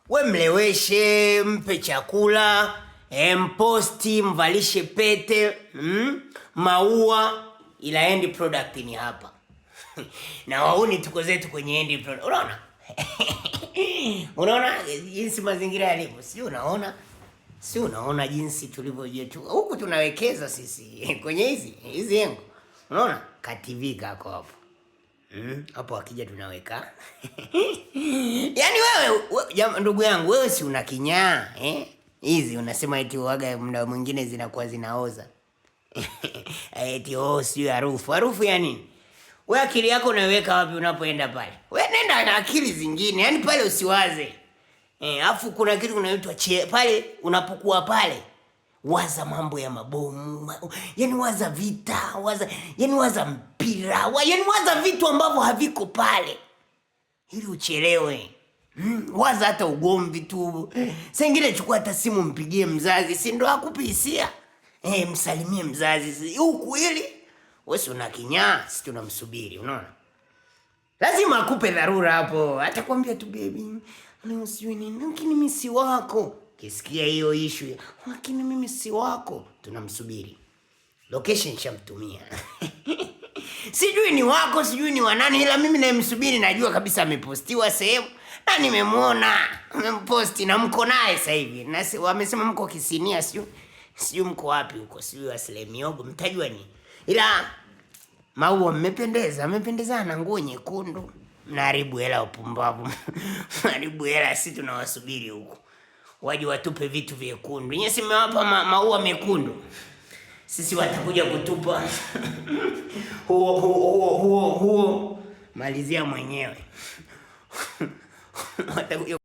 We mleweshe, mpe chakula, mposti, mvalishe pete, maua, ila end product ni hapa. Na wauni tuko zetu kwenye end product. Unaona? Unaona jinsi mazingira yalivyo, si unaona? Si unaona jinsi tulivyo huku tunawekeza sisi kwenye hizi hizi engo. Unaona? Ka TV kako hapo. Hapo akija tunaweka. Yaani wewe, ndugu yangu wewe si una kinyaa, eh? Hizi unasema eti waga muda mwingine zinakuwa zinaoza. Eti oh, sio harufu. Harufu ya nini? Wewe akili yako unaiweka wapi unapoenda pale? Wewe nenda na akili zingine. Yaani pale usiwaze. Afu kuna kitu kunaitwa pale unapokuwa pale waza mambo ya mabomu, yaani waza vita, waza yaani waza mpira, yaani waza vitu ambavyo haviko pale ili uchelewe. Waza hata ugomvi tu. Saa ingine chukua hata simu mpigie mzazi, si ndo akupe hisia? Msalimie mzazi huku ili wewe si una kinyaa, si tunamsubiri, unaona? Lazima akupe dharura hapo. Atakwambia tu baby, leo sijui nini, lakini mimi si wako. Kisikia hiyo issue, lakini mimi si wako, tunamsubiri. Location shamtumia. Sijui ni wako, sijui ni wanani, ila mimi nayemsubiri najua kabisa amepostiwa sehemu na nimemwona amemposti na mko naye sasa hivi. Na wamesema mko Kisinia, sijui mko wapi huko, sijui Waslemiogo, mtajua ni. Ila maua mmependeza, mmependezana, nguo nyekundu. Mnaharibu hela upumbavu. Mnaharibu hela, sisi tunawasubiri huko. Waje watupe vitu vyekundu. Nyinyi si mmewapa maua mekundu. Sisi watakuja kutupa huo huo huo huo huo. Malizia mwenyewe. Watakuja